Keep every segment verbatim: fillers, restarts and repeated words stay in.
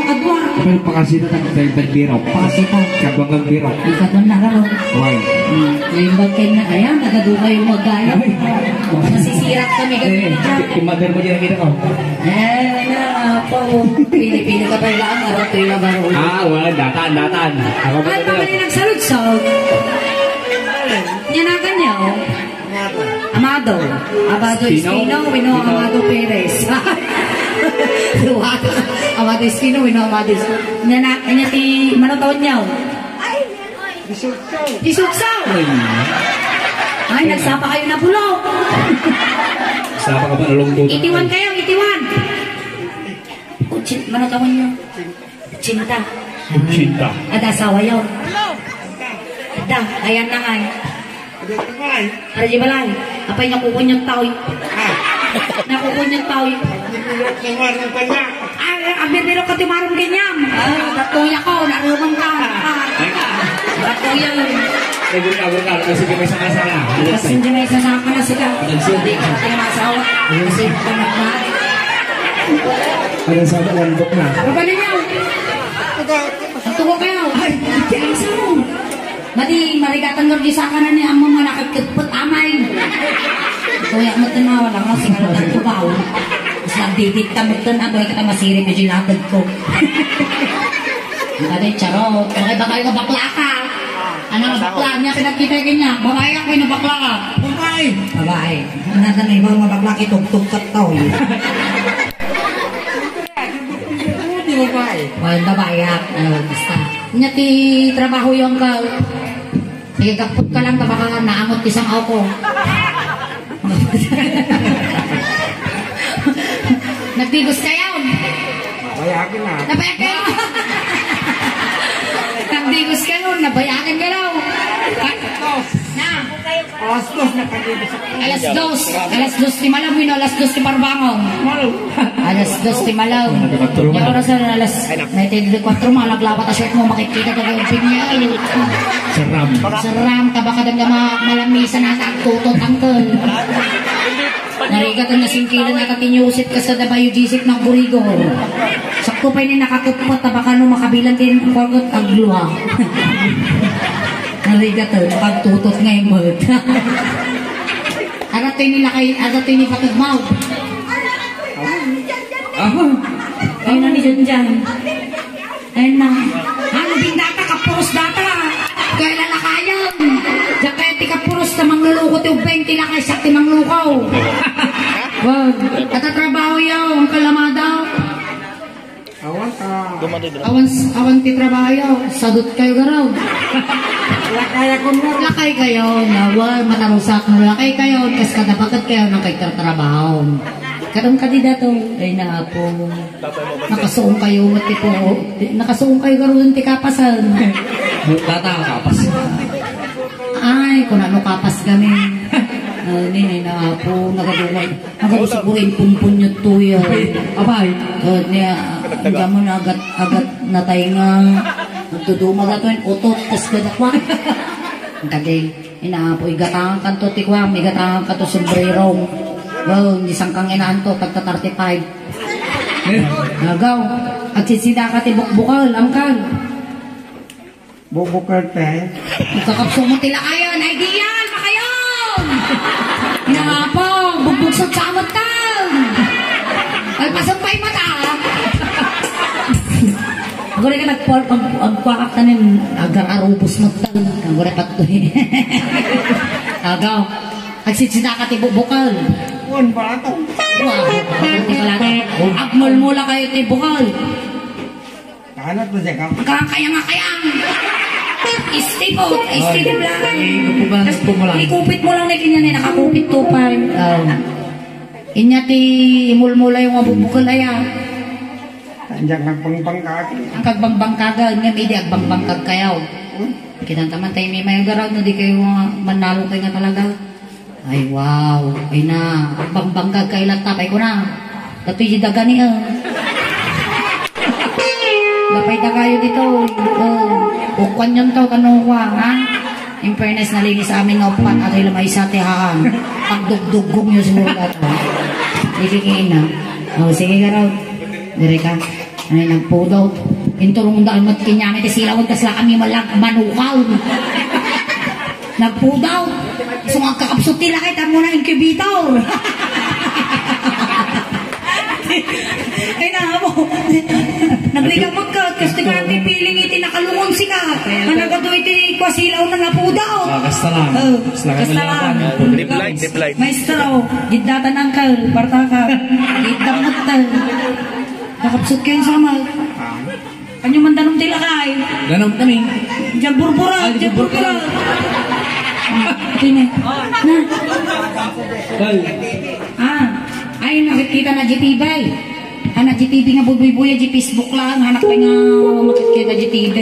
Kadua. Pero pakasita tag-, tag-, tagbiro. Pakasita. Kaduang tagbiro. Ikaduan na garo. Why? Hmm. Ngayon ba kayo na, ayan, nagadu kayo magaya. Ay. Masisirat kami Eh, ganun na. Yung mother mo dyan, kita ko. Eh, na, po. Pili-pili ka pa lang, araw ko yung nagaro. Ah, wala. Datan, datan. Ako ba Ay, ito? Pamali nagsaludsod. Yan ang kanya, oh. Amado. Amado Espino? Espino, wenno Amado Perez. Duwa. Amado Espino, wenno Amado Espino. Nya na, nya ti, mano taon niya? Ay, Disukso. Ay. Ay, nagsapa kayo na bulok. Sapa ka ba nalungkot? Itiwan kayo, itiwan. Kutsin, mano taon niyo? Cinta. Cinta. Ada asawa yaw. Da, ayan na nga eh. Ada di balay. Ada di balay. Apay nakukunyot taoy. Ah. Nakukunyot taoy. Nakukunyot na marong kanya. Ah, ang bibiro ka ti marong ganyan. Ah, natuya ko, narumang ka. Ah. Natuya. Eh, gurka, gurka. Kasi kami sa kasala. Kasi hindi may sasama na sila. Hindi ka ating masawa. Kasi panagmahal. Ano sa landok na? Ano ba ninyo? Ang tugo kayo. Ay, kaya sa mo. Madi, marigatan nga di sa kanan ni amang nga nakagkagpet amay. Kuya mo tanawa lang, no? Singalo ng tubaw. Mas nagdidit ka mo tanawa, kuya kita masirip yung ginatag ko. Ang kadi, charot. Okay, baka yung bakla ka. Ano nga bakla? Niya pinagkita ka niya. Babae ako yung bakla ka. Babae. Babae. Ang nata na ibang mabakla, kitugtog ka tao. Di babae. Well, babae, ah, ano, basta. Nya ti trabaho yung ka, sige, gapot ka lang, ta baka naangot ti sang-aw ko. Nagdigos kayo. Bayagan na. Nabayagan kayo. Nagdigos kayo, nabayagan kayo. Na. Alas dos na pag-ibig sa Alas dos. Alas dos ti malaw, wenno alas dos ti parbangon. Malaw. Alas dos ti malaw. Nagkakatro Yung na. Oras na alas, nine thirty-four, mga naglapat a short mo, makikita ka yung pinya. Saram. Saram, tabaka dagda ma-, malamisa na sa tutot, angkel. Narigat ang nasingkilan at atinyusit ka sa dabayo, jisip ng burigor. Sakto pa ini nakakutpat, tabaka no makabilang din, ang kwagot, agluwa. Narigat, eh, pagtutot nga yung mga. Arat tayo nila kay, arat tayo ni Patagmaw. Aha. Ayun na ni Junjan. Ayun na. Ano, bindata, kapuros data. Kaya lalakayan. Diyan kaya ti kapuros na mangluluko ti ubeng, ti lakay siya ti manglukaw. Wag. Katatrabaho yaw, ang kalamada. Awan ka. Awan, awan ti trabaho, sadot kayo garaw. Lakay ako mo. Lakay kayo, nawal, matarusak no lakay kayo, kas kadapakat kayo ng kagtatrabaho. Karong kadi dato, ay naapo. Nakasuong kayo, mati po. Nakasuong kayo garo ti kapasan. Bukata, kapas. Ay, kung ano kapas kami. Ay, ni, ni, naapo, nagadungay. Agad siguro yung pumpun niyo tuyo. Ay, abay. Agad niya, ang gamon agat, agat natay nga. Nagtuduma gato yung utot, tas gadakwa. Ang kadi, inaapo, igatangan kanto ti kwam, igatangan kanto sombrero. Wow, isang kang inaan to, pagka thirty-five. Eh? Agaw, agsisida ka ti bukbukal, angkal. Bubukal, te. Ikakapso mo ti lakayan. Ay, diyan! Makayon! Inapo! Bugbog sa tsamot ka! Ay, pasok pa yung mata, ah! Agora ka nagpor-, ag-, agkuakak tanin, agar arubos mo tan. Agora patuloy. Agaw. Agsitsida ka ti bubukal. Kuan, barato. Wow. Agmulmula kayo ti bukal. Ano to, Jack? Kakayang-kakayang. Istipot, istipot lang. Ay, ikupit mo lang. Ikupit mo lang na ganyan eh, nakakupit to pa. Um, inya ti mulmula yung mabubukol aya. Diyan nagbangbangkag. Ang kagbangbangkagan, nga may di agbangbangkag kayaw. Hmm? Kitang taman tayo may mayagaraw, no, di kayo, ah, manalo kayo nga talaga. Ay, wow. Ay na, bangbangkag kay latta, pay ko na. Datoy di daga ni, ah. Napay dagayo dito. Oh, ukuan yun to, kano kwa, ha? In fairness, nalinis amin nga upat, at ilang ay sa tihaan. Pagdugdugong nyo siguro ka to. Ikikina. Oh, sige ka raw. Dire ka. Ay, nagpudaw. Inturong daan met kenyan ti silaw, kasla kami malag-, manukaw. Nagpudaw. Sumagkakapsut ti lakay, tapno na incubator. Ay, na mo. Nagrigamak ka, gusto ka ang piling iti nakalungon sika. Ang nagado iti kwa silaw na napudaw. Ah, kasta lang. Oh, kasta lang. Deep light, deep light. Maestro, giddatan ang kal, partaka. Giddam mo tal. Nakapsut kayo sa kamay. Kanyo man danum ti lakay. Danum kami. Diyan burbura, Ay, diyan burbura. Burbura. Ito na. Na. Kal. Ah, ay, nakikita na G T V. Ah, na G T V nga buybuya, G Facebook lang. Anak pa nga makikita G T V.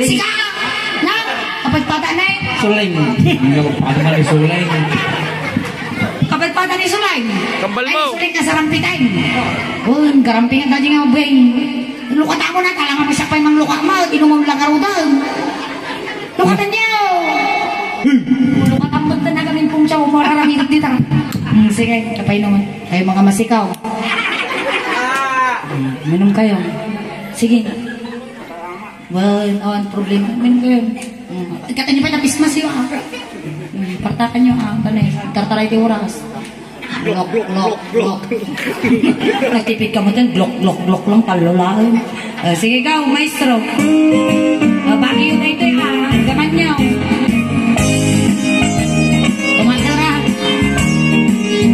Sika! Na? Kapagpata na eh. Sulay mo. Hindi ka magpata na sulay. Kapagpata ni Sulay. Kambal mo. Ay, Sulay, kasarampitan. Oh, karampitan tadi nga, beng. Lukatan mo na, talaga masakpay mang lukat mo. Inumam lang karudan. Lukatan niyo. Lukatan mo na kami pong siya, umararami dita. Hmm, sige, kapay naman. Kayo mga masikaw. Hmm, minum kayo. Sige. Well, oh, ang problema. Minum kayo. Hmm. Ikatan niyo pa na Christmas yun, ah. Hmm, partakan niyo, ah, ano eh, tartaray ti oras. Blok, blok, blok, blok. Nagtipid ka mo dyan, blok, blok, blok lang, talo lang. Ah, sige, go, maestro. Ah, Baguio na ito, ha? Gaman niyo. Kumasara.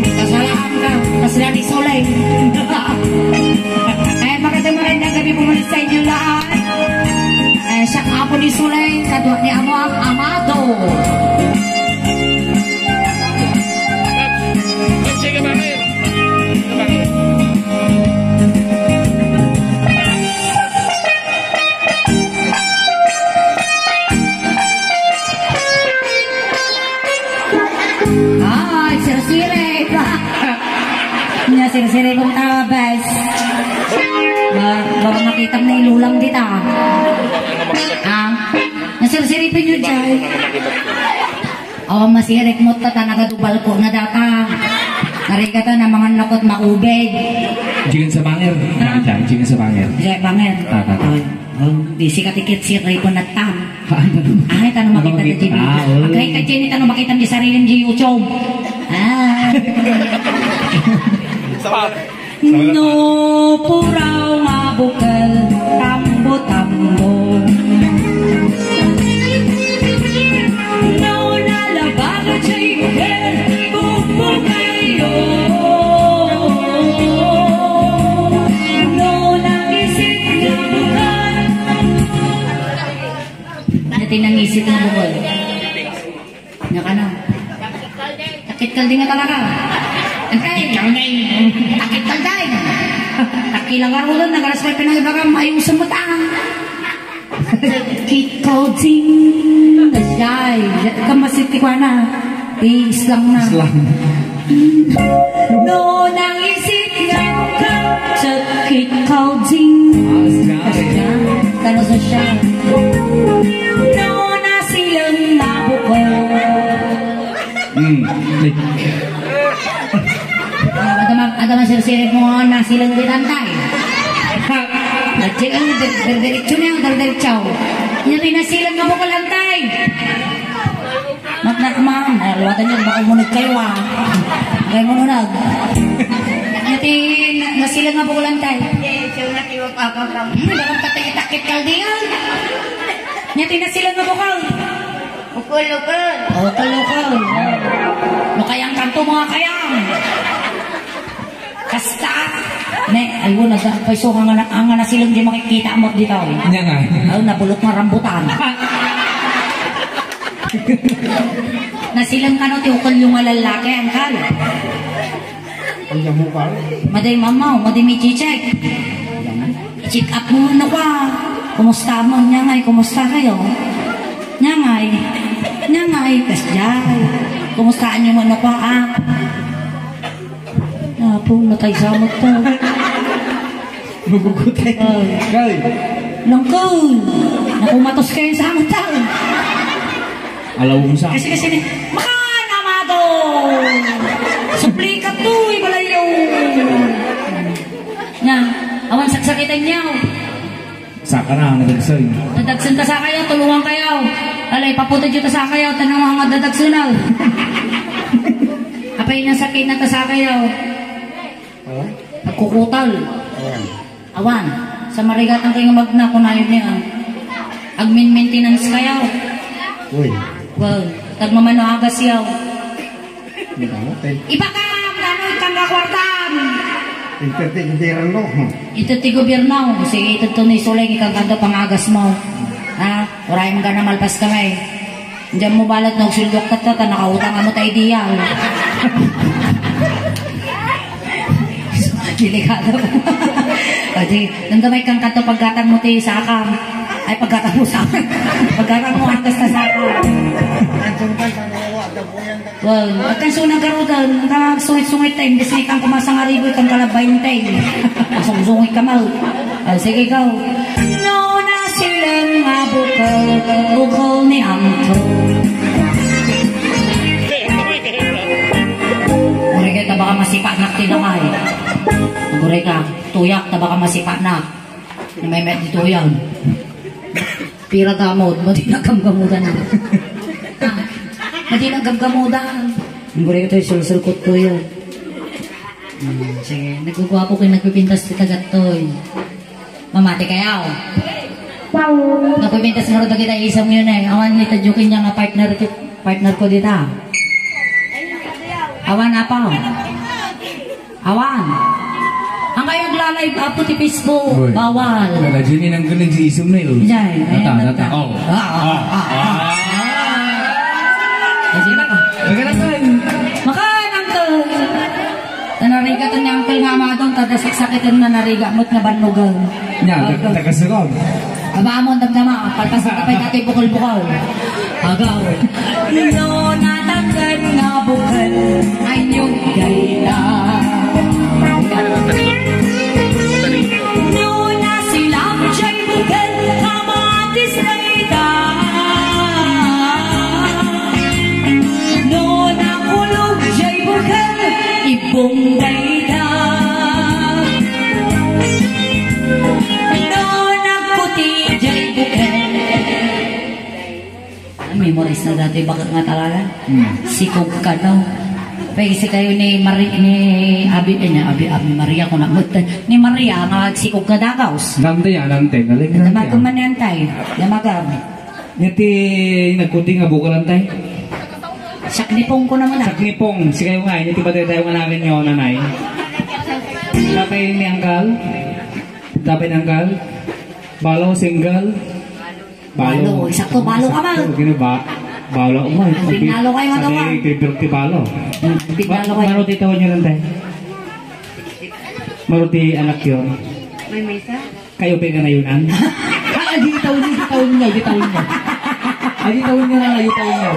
Kasalaan ka. Kasla ni Solay. Ay, magandang, magandang gabi po muli sa inyo lahat. Eh, siya apo ni Solay, kadua ni Amo Amado. Ay, sirsiri. Nya, sirsiri kong tabas. Ba, baka makita na ilulang dita. Ah, nasirsiri pa nyo dyan. Awan masirik mo ta, ta nagadubal ko na data. Narigata na mangan nakot maubed. Jigan sa banger. Ha? Jigan sa banger. Jigan banger. Ta, ta, ta. Ay, oh, di si katikit si Ray ko na tam. Ay, tano makita na Jimmy. Ah, oh. Agay ka, Jenny, tano makita di sarili di YouTube. Ah. No puraw nga bukel, tambo-tambo. No nalabag a chicken, bukbukayo. No nangisit nga bukel. Dati nangisit nga bukel. Nakano? Takit kaldi nga talaga. Antay. Takit kaldi. Takit kaldi. Takit lang arulan, nagalas ko pinangibaga, mayusam mo ta. Takit kaldi. Ay, kamasit ti kuana. Ti islang na. Islang. No, nangisit nga ka, sakit kaldi. Asya. Kano sa siya? No, nasilang na buko. Hmm. Adama, adama sirsiri mo nga nasilang di tantay. Nagchik ang der-, der-, derecho niya, der-, derecho. Yung pinasilang na buko lantay. Matnak, ma'am. Ay, luwatan niyo, baka umunod kayo, ah. Kayo umunod. Iti na-, nasilang nga buko lantay. Hindi, siya na kiwa papa, papa. Hmm, dapat patay itakit kaldi yan. Iti nasilang nga buko. Ukol, ukol. Ukol, ukol. Makayang kanto, mga kayang. Kasta. Ne, ay, wala, nagpaiso, ang ana-, ang ana silang di makikita mo dito. Nya nga. Ay, nabulok nga rambutan. Nasilang kano ti ukol yung nga lalaki, angkal. Ang jamu ka? Maday mamaw, maday may chichek. Check up mo muna kwa. Kumusta mo? Nya ngay, kumusta kayo? Nya ngay. Nya ngay, kasjay. Kumusta nyo muna kwa, ah? Apo, matay sa amot to. Magugutin. Oh. Kay. Langkol. Naku, matos kayo sa amot to. Alawong sa. Kasi, kasi, ni, makan, amado. Suplikat to, ibalayo. Na. Awan saksakiten niyo. Saka na, nadagsen. Dadagsen ta sakayo, tulungan kayo. Alay, paputo dito ta sakayo, tanang mga dadagsen na. Apay na sakit na ta sakayo. Oh? Nagkukutal. Awan. Awan. Sa marigatan kayo magna, kung ayun niya. Agmin-maintenance kayo. Uy. Well, tagmamano agas yaw. Ibakam, damo ikang kakwartam. Inter ti gobyerno. Ito ti gobyerno. Sige, ito to ni Suleng, ikang kanto pangagas mo. Ha? Uray mo ka na malpas kami. Diyan mo balat nagsuldok tatta, ta nakautang amo tayo diyan. Delikado. Adi, nang gamay kang kanto paggatang mo ti saka. Ay, paggatang mo saka. Paggatang mo agas ta saka. Well, agkansunan garuden, agsuit-suit tayo, imbes nga ikang kumasangaribo, ikang kalabayin tayo. Masungsungit ka, mal. Ah, sige, go. No, nasilang nga bukal, bukal ni Angko. Guri ka, ta baka masipanak ti lakay. Guri ka, tuyak, ta baka masipanak. Namaymayat dito yan. Pira gamot, madi na gamgamudan na. Ah, madi na gamgamudan. Ang gulay ito, sulsulkot ko yun. Hmm, sige, nagugwapo kayo, nagpipintas ti tagattoy. Mamati kayo. Nagpipintas nga rin kita isang yun eh. Awan ni Tadyo Kinya nga partner, partner ko dita. Awan apa? Awan. Ang kayo naglalive apo ti Facebook. Uy. Bawal. Wala, Jenny, nang galing si Isom na yun. Yan, Nata, ayan, nata. nata. Oh. Ah, ah, Ah. ah, ah. Ay, sino ka? Maganda tayo. Maka, uncle. Tanariga to ni uncle nga amadon, tada saksakitan na nariga mo't nabannugan. Nya, Uncle. tag-, tagasugod. Aba, amon damdama, palpasan ka pa'y dati bukol-bukol. Agaw. No, natagan nga bukol, anyog dayta. No, nasilak jay bukol, kamatis dayta. No, nakulog jay bukol, ibong dayta. No, nagkuti jay bukol. Memorize na dati bakit nga talaga. Hmm. Sikog ka, no? Pwede si kayo ni Mari-, ni Abi, eh, ni Abi, Abi Maria, kung namut-, ni Maria, nga agsikog ka dagaws. Nante yan, nante. Naling Ito nante yan. Magkuman yan, tay. Yamagam. Iti nagkuti nga bukalan, tay. Saknipong ko naman, ah. Saknipong, si kayo nga, iti patay tayo nga namin nyo, nanay. Tapay ni Angkal. Tapay ni Angkal. Balo, single. Balo. Balo. Sakto, balo ka, ma. Sakto, gini ba? Balo mo, eh. Ang pinalo kayo, ano, Sabi, ma? Kay Dirty Balo. Hmm, pinalo Ba-, kayo. Maruti tawon nyo lang, tay. Maruti anak yun. May mesa? Kayo pa yung kanayunan? Ah, di tawon nyo, di tawon nyo, di tawon nyo. Ah, di tawon nyo na, di tawon nyo.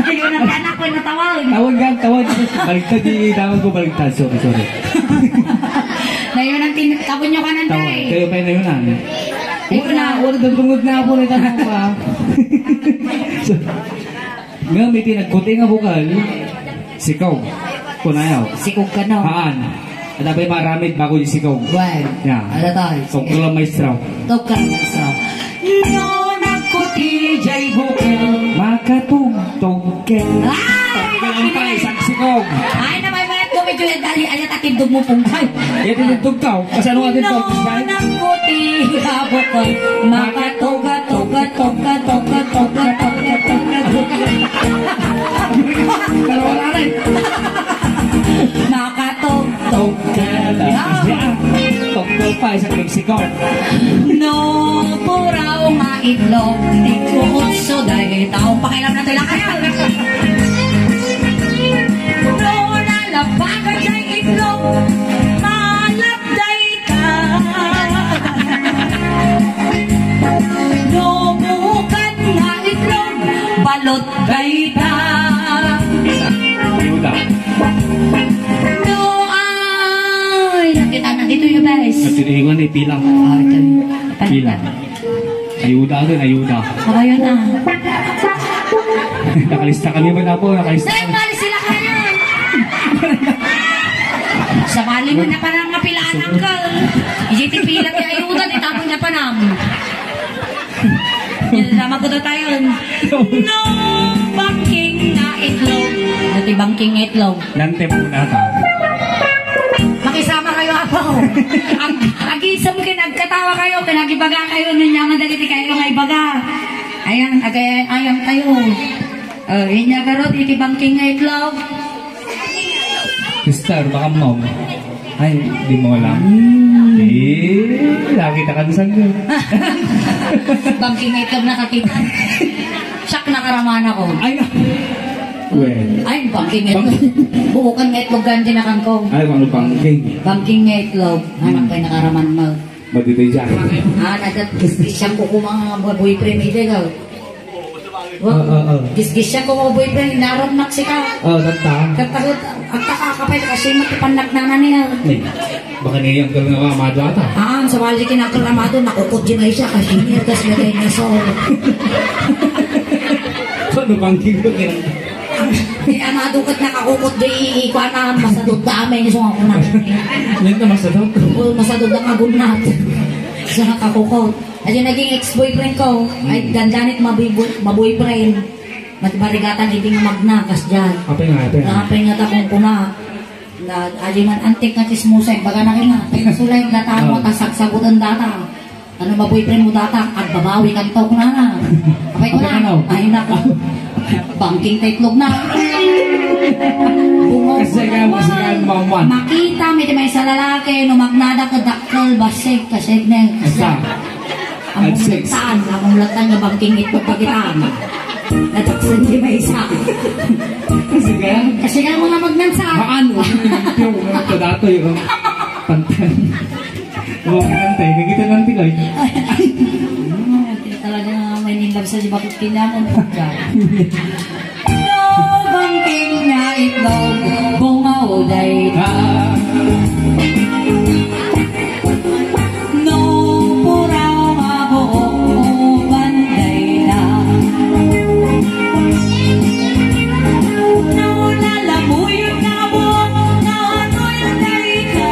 Ayun, ang anak ko, natawag. Tawon ka, tawon. Baligtad, di tawon ko, baligtad. Sorry, sorry. Ngayon ang tin-, tawon nyo ka nang Tawon. Kayo pa yung kanayunan. Ay, Wala, wala, dagdungog na po na tanong pa. So, ngam iti nagkuti nga bukal, sikog. Kunayaw. Sikog ka, no? Haan. At abay maramid bago yung sikog. Well, Yeah. Ano tayo? Tugkol ang maestro. Tugkol ang maestro. No, nagkuti jay bukal. Makatugtog ka. Ay, Tugkol ang pa, isang sikog. Ay, na may mayat ko, medyo yan, dali, ayat, atindog mo, pungkay. Yan, tinugtog ka, oh. Kasi ano nga din, No, pungkay? Nagkuti, abot ko. Makatoga, toga, toga, toga, toga, toga, toga, toga. Pero wala na eh. Makatog, tog, tog. Tugkol pa, isang sikog. No, puraw nga itlog, tigkuot so dahil taong pakialam na tila kaya. No, nalapagan jay itlog, malap dayta. No, bukan nga itlog, balot dayta. Ayuda. No, ay, nakita na dito yung guys. Nagtitihingan ni Pila. Ah, ito. Pila. Ayuda rin, ayuda. Saka yun, ah. Nakalista kami ba na po? Nakalista Sir, kami. Mali sila kayo. Sabali mo na parang nga pilaan, uncle. Iti pila ti ayuda, di tapon na panam. Yan, sama ko na tayo. No bangking nga itlog. Dati bangking nga itlog. Nante muna ta. Makisama kayo ako. Ag-, agisem ken agkatawa kayo, ken agibaga kayo, nunyaman dagiti kayo nga ibaga. Ayan, agay-, ayan kayo. Oh, inya garot, iti bangking nga itlog. Mister, baka mom. Ay, di mo alam. Hmm. Eh, lagi ta kansan ko. Bangking nga itlog nakakita. Siak nakaramana ko. Ay, na. Well. Ay, bangking nga itlog. Bang- Buukan nga itlog gandi na kan ko. Ay, bang bangking. Bangking nga itlog. Anak Hmm. pay nakaraman mo. Madidija. Ah, nadat, gisgisian ko kung mga boyfriend, ide ka. Ah, ah, ah. Gisgisian ko mga boyfriend, narap nak sika. Oh, tatta. Katakot, at takakapay kasi matipannak na na niya. Ni, baka niya yung kalungawa, amado ata. Ah, ang sabali kinakal amado, nakukot di may siya, kasi niya, tas lagay niya, so. So, ano bang ginagawa? Ni amado ket nakakukot di ikuana, masadot da amay ni sunga kuna. Nagna masadot? O, masadot da nga gunat. Sa nakakukot. Adi naging ex-boyfriend ko. Ay, Hmm. dandanit mabibu-, maboyfriend. Matbarigatan idi nga magna, kas diyan. Apay nga, apay nga. Apay nga takong kuna. Na, adi man antik nga chismosa, baga na kina. Pagsulay, data mo, Oh. tas sagsagutan data. Ano maboyfriend mo data? Agbabawi ka to, kunana. Apay ko Apay na. ka na. Ay, nako. Bangking ta itlog na. Bungaw Kasi ka, kasi ka, mama. Makita, may di may sa lalaki, no magnada ka dakkel, basig, kasig na. Asa? Ang At sex. mulatan, ang mulatan nga bangking itlog pagitan. Nataksan di may isa. Kasi ka? Kasi ka mga magnansa. Haan, o, yung limpyo, yung padato, yung pantay. Huwag ka nang tayo. Nakita ng pilay. Ay, talaga nga may nilabsa di bakit kailangan po dyan. No bangking nga itlog, bungaw dayta. No puraw nga buok, uban dayta. No lalamuyot nga buok, nanoy dayta.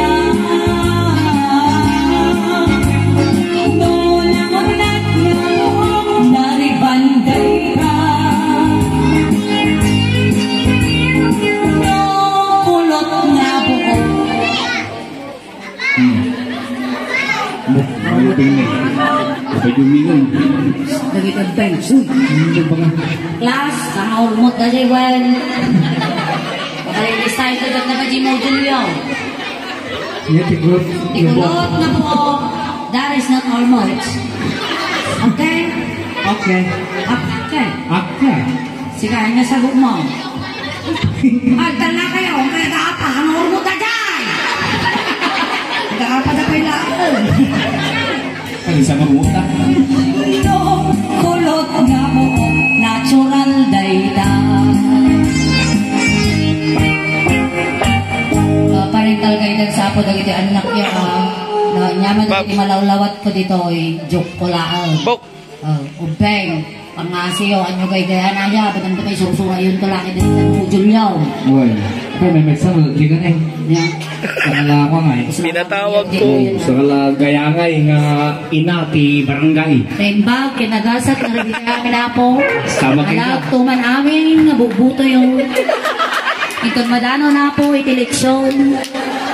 No nangunat nga buok, nariban dayta. No kulot nga buok. Hmm. Ano, ano yung pingin? Apa yung minum? Dagiti bench. Ano ba nga? Class, ang urmot na si Juan. Ay, excited na ba di mo, Julio? Yeah, tigot. Tikulot na po. That is not almost. Okay? Okay. Okay. Okay. Sige, ano sagot mo? Agdala kayo, may gaapa, ang urmot na dyan! Gaapa na kayo lahat. Ano sa mamuta? No, kulot nga mo, natural dayta. Ah, parental guidance apo dagiti anak niya, ah. No, nyaman Bab- dagiti malawlawat ko ditoy, joke ko laang. Bok. Ah, ubeng, pangasiyo, anyo gaygayan aya, batang to may sursura yun to laki din sa Julio. Uy, kay may meksa, di ka na eh. Yeah. Sakala ko nga eh. Pinatawag ko. Oh, sakala gayangay nga ina ti barangay. Tembag, kinagasat, nga rin kami na po. Tama kayo. Alag, tuman amin, nga bugbuto yung. Itong madano na po, iti leksyon.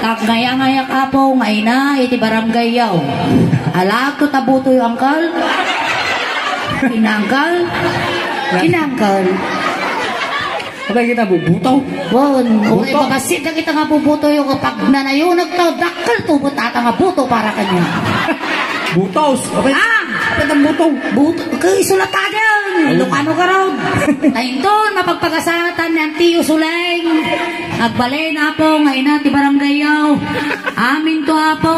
Takgaya-ngayak, Apo, nga ina, iti barangay yaw. Ala, agto tabutoy, angkal. Inangkal. Inangkal. Patay kita, bu-, buto. Bon, Buto. Uray, bakasit na kita nga bubuto yung kapag nanayunag to, dakkel to, buta ata nga buto para kanya. Butos. Okay. Ah! Patay ang buto. Buto. Kay sulatagan. Ayun. Ilocano ka raw. Tainton, mapagpagasatan ni Auntie Usuleng. Agbalin, Apo, nga ina ti barangay yaw. Amin to, Apo,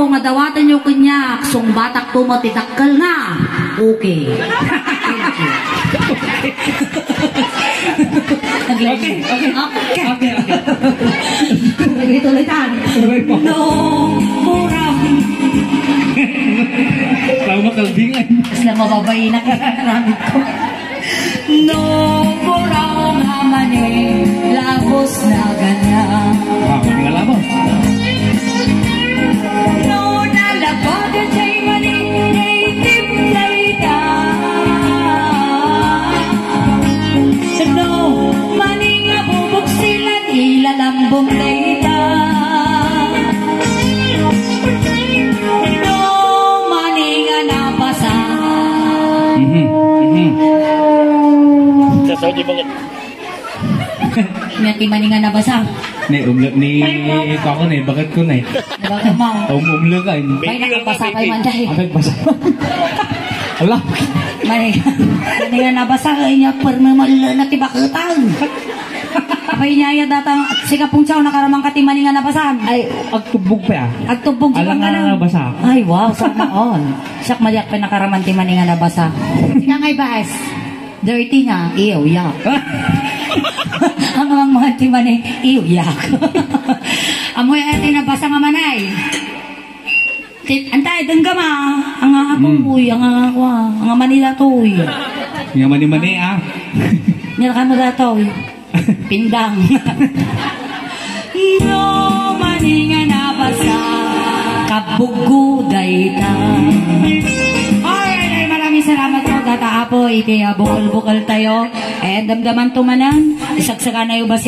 nga dawaten yo kaniak, sungbatak to mo ti dakkel na. Okay. Okay, okay. Okay. Okay, okay. Tuloy-tuloy ta. Tuloy po. No, murang. Tama, Calvin, ay. Mas na mababayi na kaya namin ko. No, puraw nga mani, labos na ganyan. Wow, nga labos. Nya ti mani nga nabasa. Ni umlek ni kako ni, bakit ko ni? Bakit mo? Um, umlek ay. May nakabasa pa man dahil. Ang nagbasa. Ala. Mani, mani nga nabasa, kaya niya, permi mo, ala na ti baketan. Apay niya, ya datang, siga pung tsaw, nakaraman ka ti mani nga nabasa. Ay, agtubog pa ya. Agtubog, di Alang ba ka nga na? nabasa. Ay, wow, sana all. Siyak, maliak pa nakaraman ti mani nga nabasa. Siya nga ibas. Dirty nga, iyo, yak. Ang amang mga ti mani, iyo, yak. Amoy ay nabasa nga manay. Ti-, antay, denggam, ah. Ang nga ako, Mm. uy, ang nga ako, ah. Ang nga Manila to, uy. Nga mani-mani, ah. Nila ka mo datoy. Pindang. No, mani nga nabasa, kabugo dayta. Alright, ay, maraming salamat po, Tata Apo, iti, ah, bukol-bukol tayo. And damdaman to manan, isagsagana yo ba si